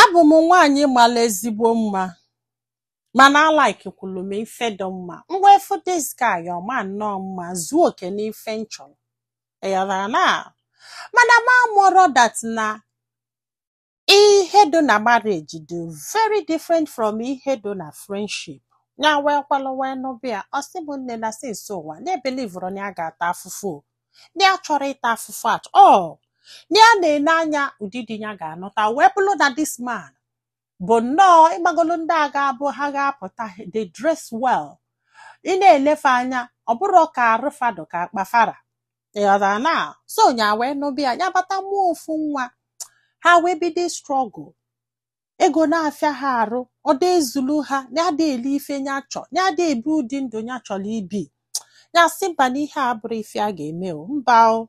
Abụ m nwaanyị mara ezigbo mma, mana alikekwulu m ife dị mma. M wee fụ this guy, ọ ma nnọọ mma, zuo oke n'ife m chọrọ. Ịghọtara na? Mana m amụrọ that na ihe dị na marriage dị very different from ihe dị na friendship. Ya wee kwalụ wee nụbịa, ọ sị m, nne, na since ụwa na-ebelieverụ na ya ga-ata afụfụ o. Na ya chọrọ ịta afụfụ at all. Na ya na-ene anya ụdị di ya ga-anụta wee bụrụ na this man bụ nnọọ ịgbagolu ndị a ga-abụ ha ga-apụta, they dress well. Ị na-elefe anya, ọ bụrụ ka arụfadụ ka akpafara. Ịghọtara na? So nya wee nụbịa, ya bata mụọ ofu nwa, ha wee bido struggle. Ego na-afịa ha arụ, ọ dị ezulu ha, ya ada eli ife ya chọ, ya ada ebi ụdị ndụ ya chọrọ ibi. Ya sị mba, na ihe a bụrụ ife a ga-eme o, mba o.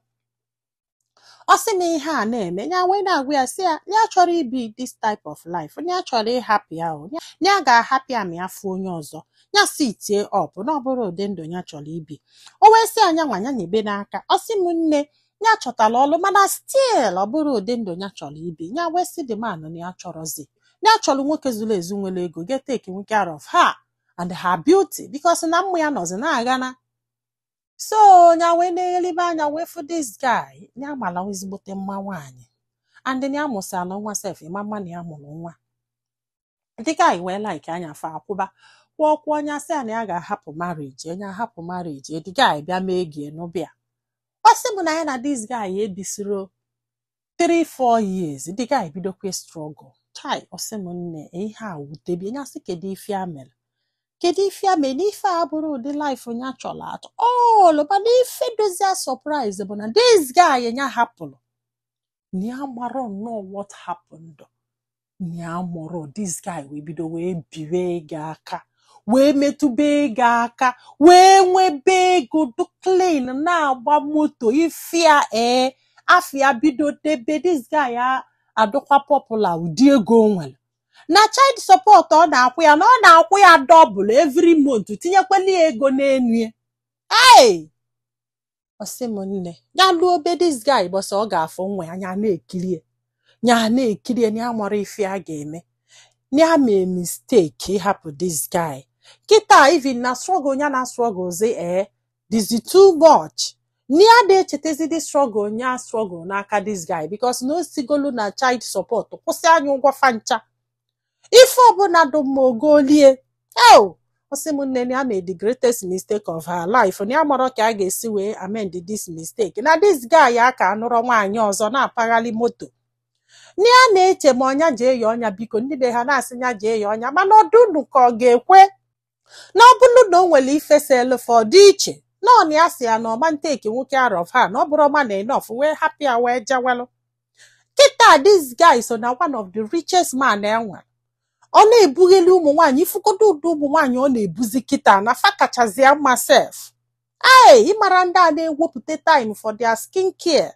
Ọ sị na ihe a na-eme ya, wee na-agwa ya, sị ya ya chọrọ ibi this type of life, ya chọrọ ịhapụ ya o, ya ga-ahapụ ya ma ya fụ onye ọzọ. Ya si tie up na ọ bụrụ ụdị ndụ ya chọrọ ibi. O wee sị anya nwa ya nyebe n'aka. Ọ sị m, nne, ya chọtara ọlụ, mana still ọ bụrụ ụdị ndụ ya chọrọ ibi. Ya wee sị the man na ya chọrọzi, ya chọrọ nwoke zuru ezu, nwere ego, get take care of her and her beauty, because na mmụ ya nọzi na-aghana. So ya wee na-eghelibe anya wee fụ this guy, ya mara ezigbote mma nwaanyị, and ya mụsara nwa sef, ịma mma na ya mụrụ nwa. The guy wee like anya fa akwụba kwụọ kwụọ. Anya sị ya na ya ga-ahapụ marriage, onye ahapụ marriage. The guy bịa mee gie n'ụbịa. Ọ sị m na ya na this guy ebisiro 3-4 years, the guy bidokwe struggle. Chai, ọ sị m, nne, ihe a wutebie ya. Sị kedu ife a mere, kedu ife a mere na ife a bụrụ ụdị life ya chọrọ atọ all. Mana ife dozie surprise bụ na this guy ya hapụrụ na ya mara nnọọ what happened, na ya mụrụ this guy wee bido wee biwe ego aka, wee metụba ego aka, wee nwebe ego, du clean, na-agba moto ifia. Ee, afia bido debe this guy ya adụkwa popular. Ụdị ego o nwere na child support ọ na-akwụ ya, na ọ na-akwụ ya double every month, tinyekwala ya ego n'enu ya. Hey! Ọ sị m, nne, ya lụọ obe this guy bọsọ ọ ga-afụ nwa ya, ya na-ekiri ya, ya na-ekiri ya, na ya mara ife a ga-eme, na ya mee mistake ịhapụ this guy. Kịta even na struggle ya na struggle zi ee dịzi too much, na ya na-echetezi the struggle ya struggle n'aka this guy, because na o sigolu na child support kwụsị anya ụgwọ fancha, ife ọbụla dị mma ogolie. Eo, ọ sị m, nne, na ya made the greatest mistake of her life, na ya mara ka a ga-esi wee amend this mistake, na this guy ya ka anụrọ nwaanyị ọzọ na-apaghalị moto, na ya na-eche ma ọnya jee ya ọnya. Biko, ndị be ha na-asị ya jee ya ọnya, mana ọdụnụ ka ọ ga-ekwe na ọ bụrụ na o nwere ife selụfọ dị iche na ọ na ya si ya na ọma nteki nwoke out of her, na ọ bụrụ ọma na enough wee hapụ ya wee jewelụ. Kịta this guy so na one of the richest man enwe. Ọ na-ebugheli ụmụ nwaanyị, ifugodo ụdị ụmụ nwaanyị ọ na-ebuzi kịta na fa kachazi ya mma sef. Ee, ịmara ndị a na-ewepụta time for their skin care.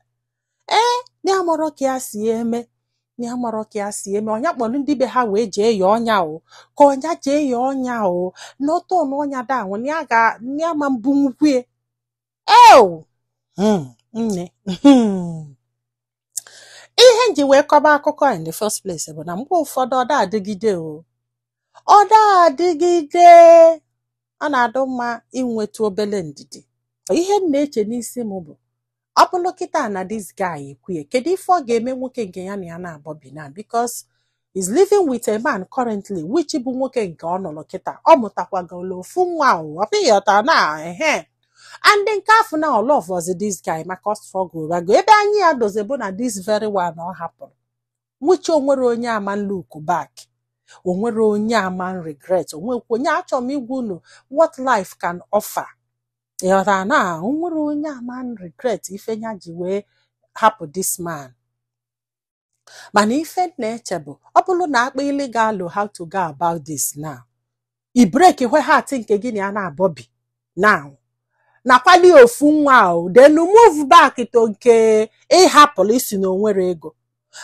Ee, na ya marọ ka ya si eme, na ya marọ ka ya si eme. Ọnya kpọrọ ndị be ha wee jee ya ọnya o, ka ọnya jee ya ọnya o, n'ọtọ na ọnya danwụ na ya ga na ya ma mbụ nwukwie. Eo, nne, ihe nji wee kọba akụkọ in the first place bụ na mgbe ụfọdụ ọ da adịgide o, ọ da adịgide. Ọ na-adụ mma inwetu obele ndidi. Ihe m na-eche n'isi m bụ, ọ bụrụ kịta na this guy ekwuye, kedu ife ọ ga-eme nwoke nke ya na ya na-abọ bi na? Because he's living with a man currently, which bụ nwoke nke ọ nụrụ kịta, ọ mụtakwagolo ofu nwa o. Ọ pịghọta na ehe and nke afọ na ọ love was this guy maka ọ struggle bago ebe anyị ya dozie bụ na this very one ọ hapụrụ, which o nwere onye ama look back, o nwere onye ama regret, o nwekwa onye. Achọrọ m igwa unu what life can offer. Ịghọtara na o nwere onye ama regret ife ya ji wee hapụ this man. Mana ife m na-eche bụ, ọ bụrụ na akpa illegal, how to go about this now? I break hwe heart nke gị na ya na-abọbi now, nakwali ofu nwa o, then move back to nke ịhapụrụ isi na onwere ego.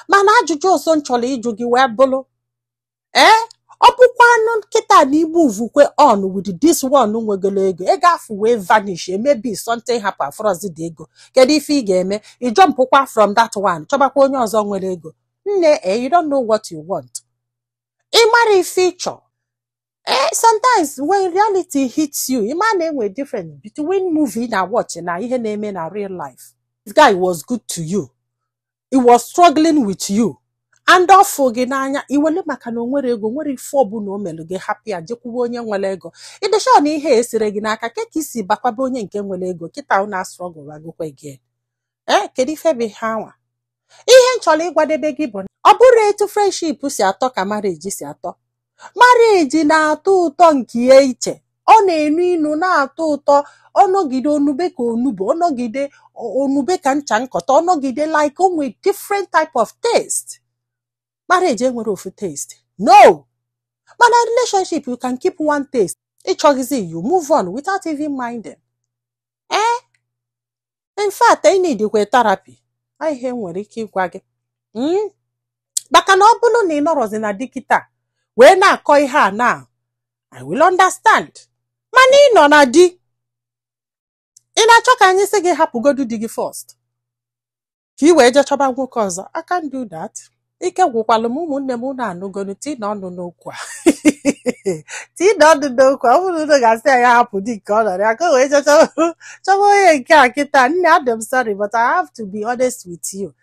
Mana ajụjụ ọzọ m chọrọ ịjụ gị wee bụrụ, ee, ọ bụkwanụ nkịta na imovekwe on with this one nwegolo ego, ego afụ wee vanish, maybe something happen, afọrọzi dị ego, kedu ife ị ga-eme? Ị jumpụkwa from that one chọbakwa onye ọzọ nwere ego? Nne, eh, you don't know what you want. Ị mara ife ị chọrọ. Sometimes when reality hits you, ị ma na enwe difference between movie na watch na ihe na-eme na real life. This guy was good to you, he was struggling with you and ọ fụ gị n'anya. Iwele maka na o nwere ego, nwere ife ọbụla o melụ gị, hapụ ya, jekwuwe onye nwere ego. Ịdịsha na ihe esere gị n'aka ke ka isi bakwaba onye nke nwere ego kịta ọ na-struggle agụkwa again. Kedu ife bụ ihe anwa? Ihe m chọrọ ịgwadebe gị bụ na ọ bụrụ etu friendship si atọ ka marriage si atọ. Marriage na-atọ ụtọ nke ya iche. Ọ na-enu inu, na-atọ ụtọ. Ọnọgide onube ka onugbu, ọnọgide onube ka ncha nkọta, ọnọgide like o nwee different type of taste. Marriage enwere ofu taste, no. Mana relationship, you can keep one taste. Ịchọghịzi, you move on without even minding. In fact, ị need kwe therapy. Ihe m nwere ike ịgwa gị, maka na ọ bụrụ na ị nọrọzi na dịkịta wee na-akọ ihe a na I will understand, mana ị nọ na di, ị na-achọ ka anyị sị gị hapụgodu di gị first ka ị wee jee chọba nwoke ọzọ. I can't do that. Ike gwụkwalụ m. Ụmụnne m, unu anụgonu tii na ọnụ n'okwu a, tii na ọnụ n'okwu a. Ọ bụrụ na unu ga-asị ya hapụ di nke ọ nọrọ ya ka o wee jee chọba onye nke a kịta, nne, adị m sorry, but I have to be honest with you,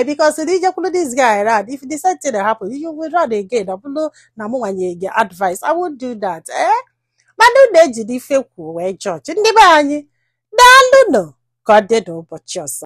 because na ijekwulu this guy run, if the same thing happen, you will run again. Ọ bụrụ na mụ nwanye gị advice, I won't do that. Mana unu ejide ife kwuo wee jọji ndị be anyị. Daalụnụ, ka ọ dị n'ụbọchị ọzọ.